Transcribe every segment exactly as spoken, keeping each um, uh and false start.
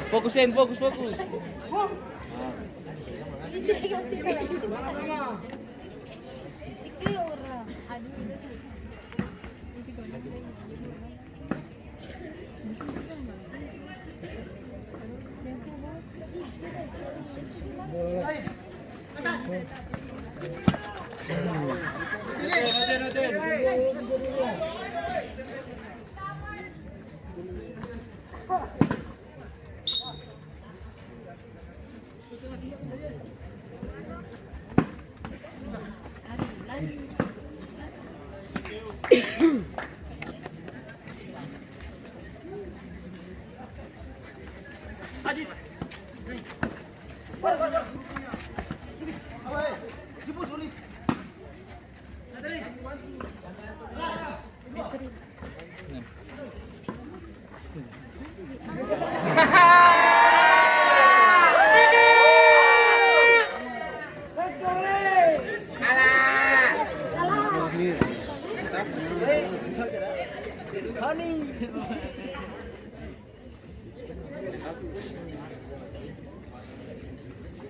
Fokus, Sen, fokus, fokus.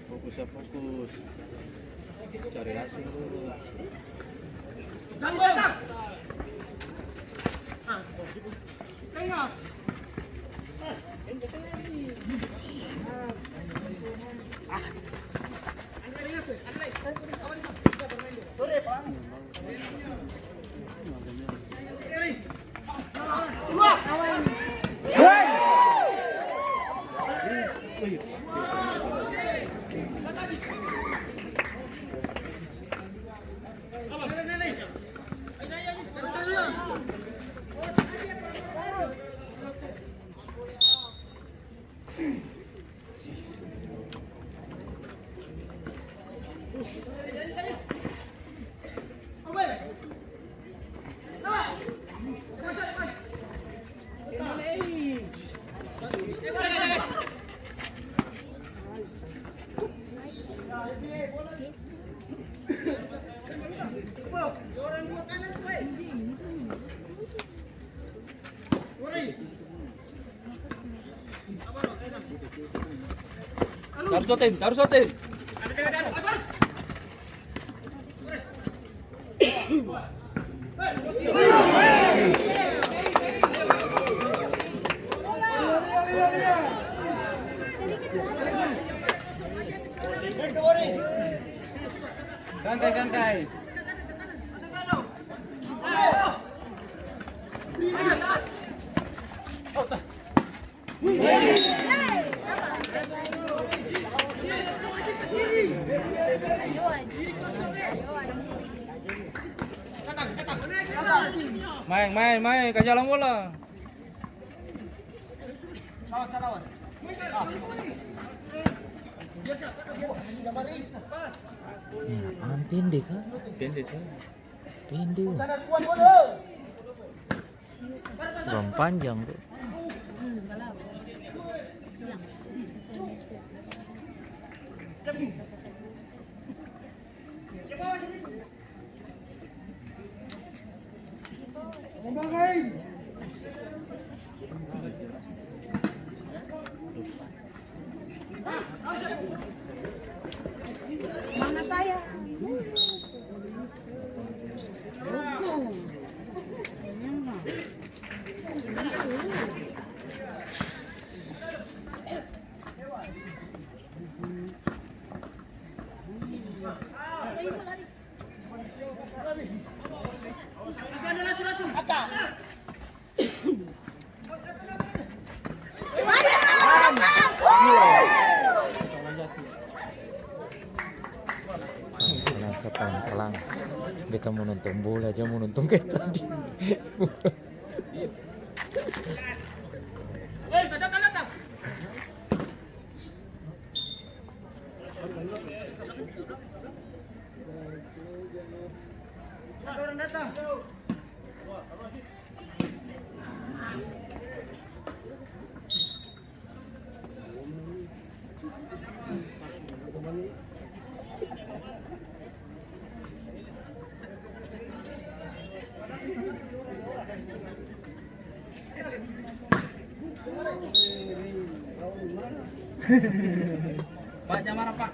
Fokus ya, fokus. Cari hasil dulu. Tarus otem, tarus otem. Santai, santai. Maeng, maeng, maeng, ka jalang bola. Ini apaan, pende ka? Pende sa. Pende. Kurang panjang tu. Semangat saya. Rasa palang-palang. Beta mo nonton bola, jang mo nonton kaya tadi. Ada orang datang. Pak, jangan marah, Pak.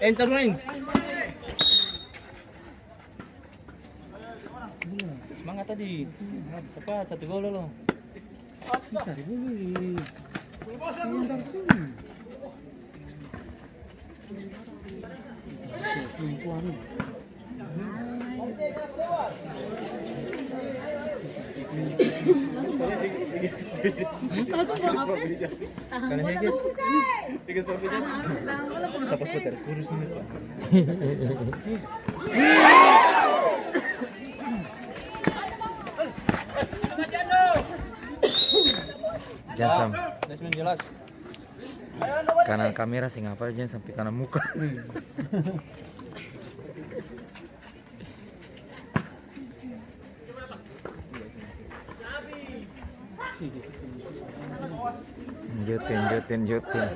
Enter main. Semangat tadi. Cepat, satu gol dulu. Cari dulu. Langsung bawa apa? Tahan bola langsung. Tahan bola, Bang. Sapa suka terkurus ini, Pak? Jang sam-, jelas. Kanan kamera seng apa, jang sampe kanan muka. Lanjutin, lanjutin, lanjutin.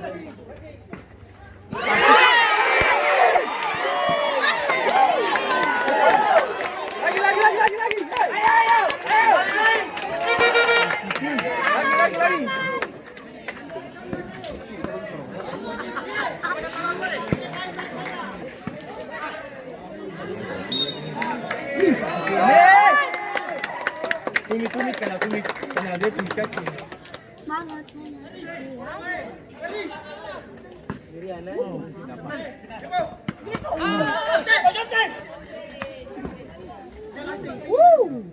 Kumi, kumi, kena kumi, kena dia pung kaki. Semangat, semangat. Woo.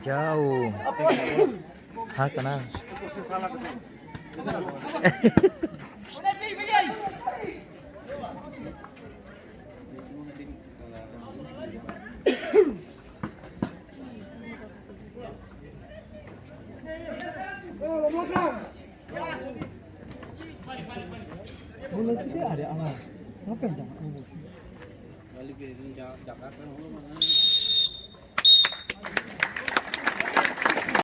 Jauh. Ha, kanal. Bola sini ada alat. Siapa yang jangkau? Balik ke Ja-, Jakarta, mana?